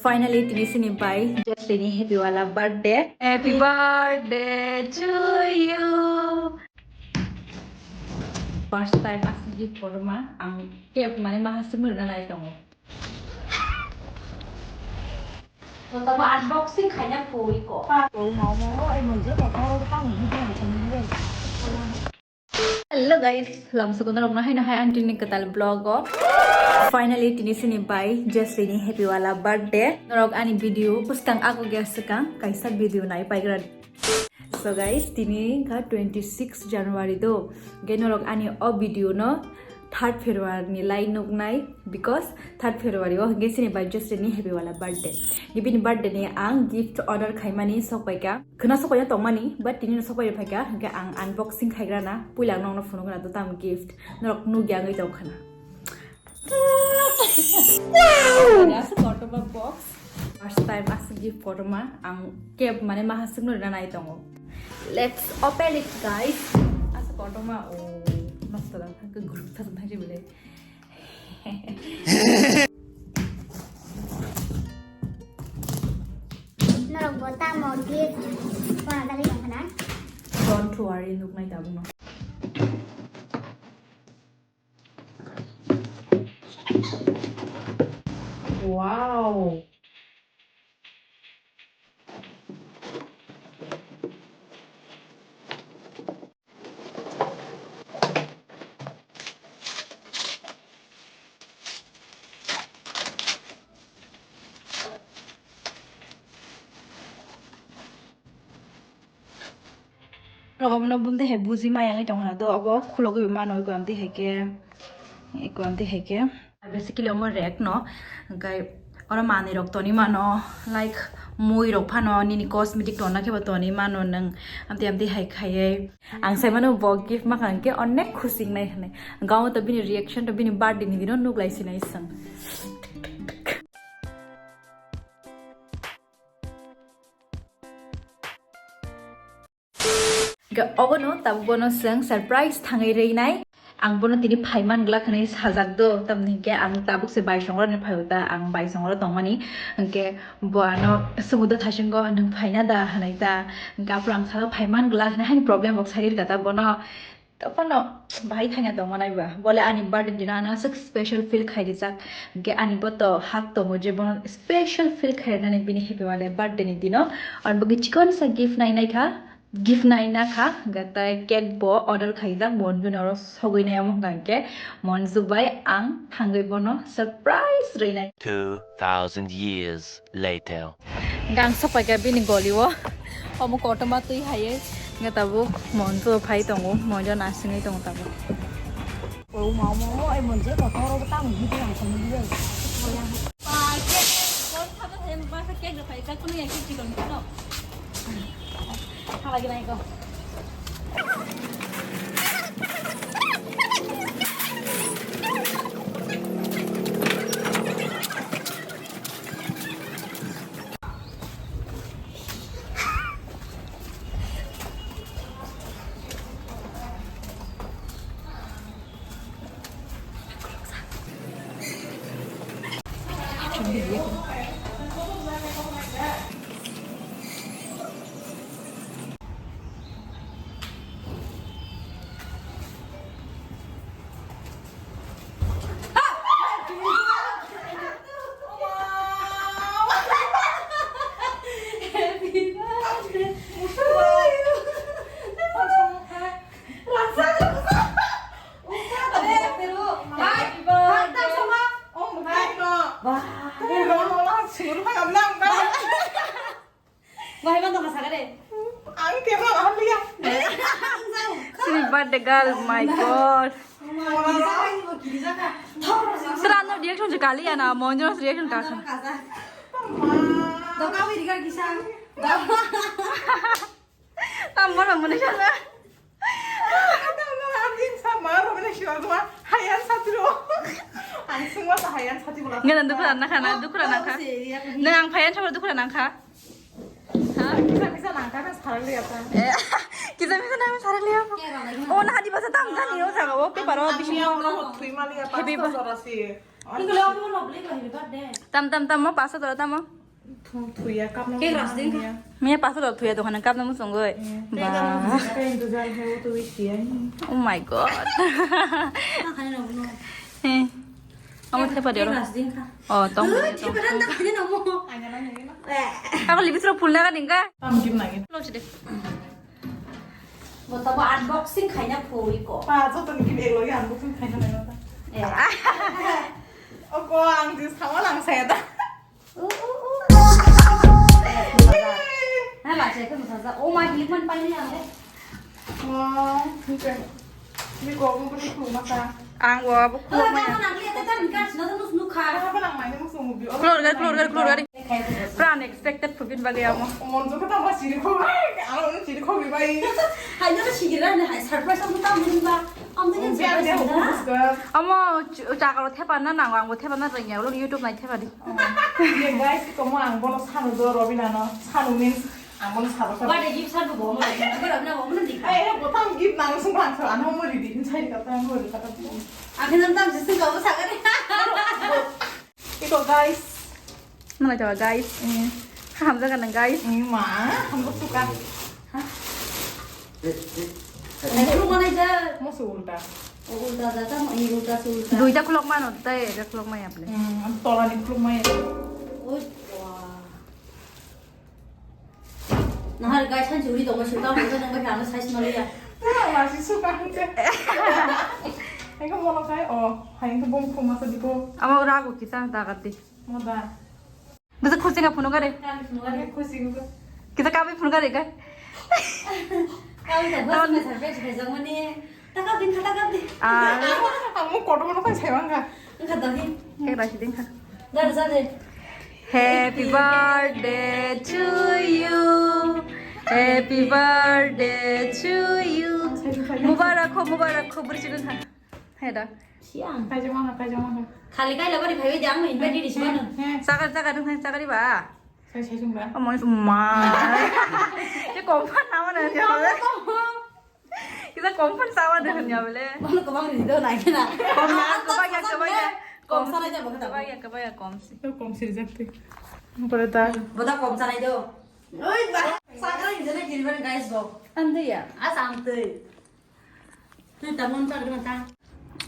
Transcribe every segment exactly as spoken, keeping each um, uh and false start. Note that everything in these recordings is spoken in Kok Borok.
Finally, tini sini bai Jocelyn ni happy wala birthday. Happy birthday to you. First time aswk gift kotorma ang cake mane ma haswk mwnwi nai tongo. Tabo unboxing khaina pui ko. Hello guys, lamsukuna rokno haino hai ang tini kwtal vlog o. Finally tini sini bai Jocelyn ni happy wala birthday. Norok ani video bwskang ago gya swkang kaisa video nai paigra. So guys, tini kha twenty six January do. Ge norok ani o video no third February ni lai nuknai, because third February o hwnkhe chini bai Jocelyn ni happy wala birthday. Bini birthday ni ang gift order khaimani sokpaikha. Khwna sokpaina tongmani, but tini no sokpai phaikha, hwnkhe ang unboxing khaigrana, puila ang nokno phunukna do tam gift. Norok nukya wngwi tong khwna. Wow! Asa kotorma box. First time asa gift kotorma ang cake mane ma haswk no rina nai tongo. Let's open it, guys. Asa kotorma, oh, nosto lang thangkhe group thang thang bile. Norok bo tamo gift pona dali tong khna. Don't worry, nuknai tabukno. Wow. Rogobno bumde hai buji maya wngwi tongkha do, obo khulogwi mano, eko amtwi hai khe, eko amtwi hai khe. Basically omo rek no, hwnkhe oro manwi rok tonwi mano, like mui rok phano nini cosmetic tonna khe bo tonwi mano nwng, amtwi amtwi hai khaiwi. Ang sai mano bo gift makha hwnkhe onek khusi wngnai hwnwi. Gao to bini reaction to bini birthday ni dino nuk lai sinai swng. Hwnkhe obono tabuk bono chwng surprise thangwi rwinai. Ang bono tini phaiman glak hwnwi sajak do, tamni hwnkhe ang tabuk se baisongro ni phaibo ta, ang baisongro tongmani. Hwnkhe bo ano swngwi do thaisingo, "Nwng phaina da?" hwnwi ta. Hwnkhe aphuru ang sakha, "Phaiman glak," hwnwi, haini problem rok sai rwkha ta bono. Tophano bahai thaina tongma naiba. Bole ani birthday dino ano aswk special feel khai rijak. Hwnkhe ani bo to hak tongo je bono special feel khainani bini happy wale birthday ni dino. Ani bagwi chikon sa gift nai naikha. Gift nai nakha. Hwnkhe tai cake bo order khaijak. Monju ni oro sogwi nai omo hwnkha hwnkhe Monju bai ang thangwi bono surprise rwinai. Two thousand years later. Gang sopaikha bini goli o. Omo kotorma twi hai. Hwnkhe tabuk Monju phai tongo. Monju nasingwi tongo tabuk. Bahai ma tongkha sakha de. Ang tebra ang liya. Sini birthday girl, my God. Sira no reaction je kali ya na, Monjo reaction ka sa. Doka wi rigar kisang. Tam mana mana sana. Ngana dukura nangkha na, dukura nangkha. Nang ang phayan sabra dukura nangkha. Ha? Kisa kisa nangkha na sarak liya ta. Eh, kisa kisa nang sarak liya. Oh, na hadi basa tam jani o jaga o paper o bisingo. Happy birthday. Tam tam tam mo paso dora tamo. Thuya kapna. Ke ras din ka. Miya paso dora thuya dokan kapna musungoi. Ba. Oh my god. Amo thepa dero. Oh, tong. Ako libis ro pulna ka dingka. Tam gim nagi. Lo chide. Bo tabo unboxing khaina phui ko. Pa joto ni gim ek logi unboxing khaina nai ta. O ko ang jis khawa lang saya ta. Hai ba che ke masa. Oh my god, man pai ni ang. Wow, ni ko. Ni ko mo beri ku masa. Ang wa bu ku ma. Klor gari, klor gari, klor gari. Pra unexpected phugin bagwi amo. Mon jokhe tamo siri khogwi, aro ono siri khogwi bai. Hai no siri ra ne hai surprise am tam din ba. Am din surprise da. Amo chakaro thepa na nango, ang bo thepa na rengya, ulo YouTube nai thepa di. Ye guys, komo ang bono sanu do Robina no, sanu means ang bono sabo sabo. What a gift sanu bo mo, Robina bo mo di. Ai, bo tam gift nang sung lang sa, ano mo di di, inside ka tam mo di ka tam. Ang khe tam sing ka bo sagari. Iko guys. Nang jawa guys. Eh. Hamjaga nang guys. Eh, ma, hamjak suka. Hah? Nang lu mana ja? Mo su ulta. Oh, ulta da ta, mo ini ulta su ulta. Duita khulok mano, tai eka khulok maya ple. Hmm, am tola ni khulok maya. Oh, wah. Nahar guys, han churi dong, churi dong, dong, dong, dong, size maliya. Tara masi suka hangke. Eko mono kai, oh, hai itu bom khuma sa diko. Amo rago kisa dagat di. Moda. Bisa khusi ka phunuk gari. Khusi ka. Kita kami phunuk gari kan. Kami tak bos masa bes bes mani. Takap din, takap din. Ah. Kamu kotor mana kan saya bangga. Enggak tahu. Kayak rasi deh. Dari sana. Happy birthday to you. Happy birthday to you. Mubarak ho, mubarak ho, beri sini kan. Heda. Siang. Kaijak mana, kaijak mana. Khali kai labari phaiwi di, ang invite di sibano. Sakar, sakar, sakar, sakar ba. Saya, saya sungga. Oh, mau semua. Ini kompan nama dah dia? Kita kompan sama deh hanya boleh. Mana kemang di situ naik na. Kom na, kebaya, kebaya. Kom sana aja, bukan apa. Kebaya, kebaya, kom sih. Itu kom sih reject tuh. Apa dah? Boda kom sana itu. Oi, bah. Sakar ini jadi gini guys, go. Ante ya? Asam tuh. Twi tamon chakri mata.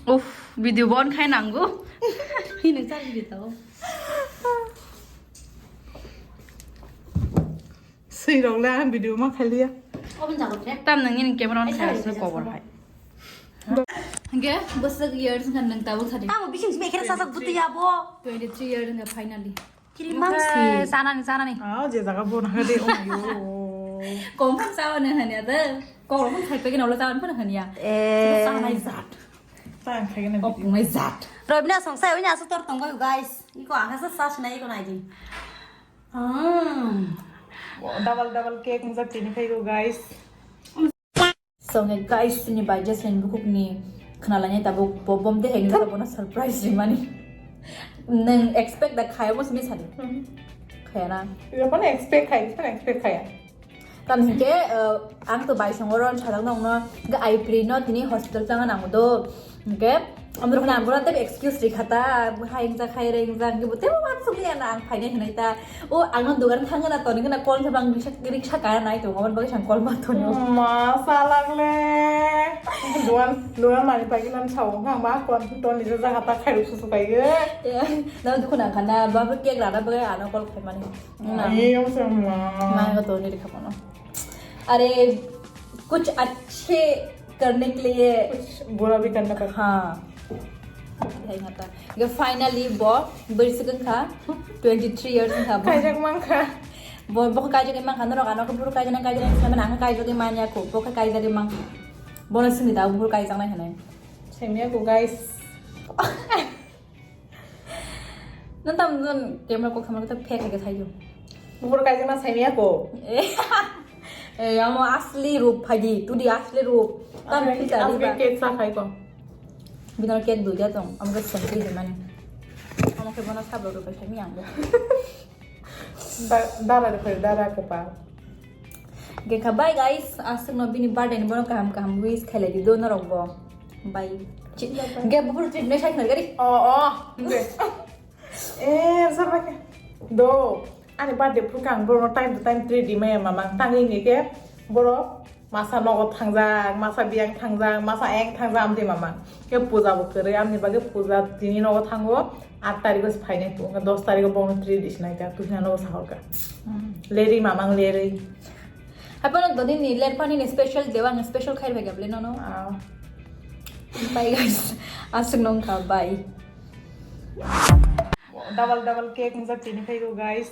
Uff, video bon khai nango. Hini chakri tao. Sui rok le ang video ma khai liya. Open jago tre. Tam nang ini camera on khai asli cover hai. Hingke bwswk years kan nang tabuk thadi. Tamo bising simi kira sasak buti ya bo. Twenty three years nga finally. Kiri mangsi. Sanani, sanani. Ah, je jaga bo nang de, oh yo. Kom phan sawa nang hanya de. Kom phan khai pegin ola sawan phan hanya. Eh. Sanai zat. Tan khai na. Oh my zat. Robina song sai onya su tor tong guys. Iko aga sa sas nai ko nai di. Hmm. Double double cake mujak tini khai go guys. So, hwnkhe guys, chini bai Jasmine bukhukni khwnalainai tabuk bo bom de hengno bono surprise rimani. Nwng expect da khaya mo simi sadi. Mhm. Khaya na. Jokhon expect khai, jokhon expect khaya. Tam hwnkhe, uh, ang to bai songo ron sajak nongno, hwnkhe ai pri no tini hospital chang nango do. Hwnkhe, amro khna amro tei excuse ri khata, hai ingjak, hai re ingjak, hwnkhe bo tei bo uansuk liya na ang phainai hwnwi ta. O, ang no dugan thangna, toni gana call khe bang riksa, riksa kaya nai tongo, aboni bagwi sang call ma tongo. Ma, salak le. Dugan, dugan mani pagi nan sao, hang ba kon ton ni jaga ta khai ruk susu kai ge. Ya, na dukhu nang khana, ba cake rana bagwi ano call khai mani. Na. Ai, yo se ma. Ma ga toni rikha mano. Are, kuch achhe karne ke liye. Kuch bura bhi karna padta. Haan. Hai ngata. Ge finally bo beri se kha twenty three years kha bo. Kaijak mang kha. Bo, bo kaijak mang kha, norok ano buru kaijak nang kaijak nang sama nang kaijak mang ya ko. Bo kaijak mang. Bo na sini da buru kaijak nang hanai. Semya ko guys. Nang tam non camera kok samar kita phe khe thai jo. Bubur kaijak na saimya ko. Eh, amo asli rup phaidi, tudi asli rup. Tam asli, phi ta asli diba. Cake sa khai ko. Bino cake duida tong, amo ke sentri de mani. Amo ke bono sabro rup khai mi ang. Da-, dara de khai, dara ko pa. Ge kha bye guys, aswk no bini birthday ni bono kaham kaham wish khailai di do norok bo. Bye. Ge bubur treat me sai khna gari. Oh, oh. Eh, sar ba ke. Do. Ani birthday phuru kang boro time to time treat di maya mamang tangwi ni ke boro masa nogo thangjak, masa biyang thangjak, masa eng thangjak amtwi mamang. Ke puja bo kwrwi amni bagwi puja tini nogo thango, aat tarikh o se phainai tu, dos tarikh o bono treat di sinai ka, tu hina nogo sahor ka. Lerwi mamang lerwi. Hapono doni ni ler pani ni special dewa ang special khair bhai gable nono. Ah. Bye guys. Aswk nong kha bye. Double double cake mujak tini phaigo guys.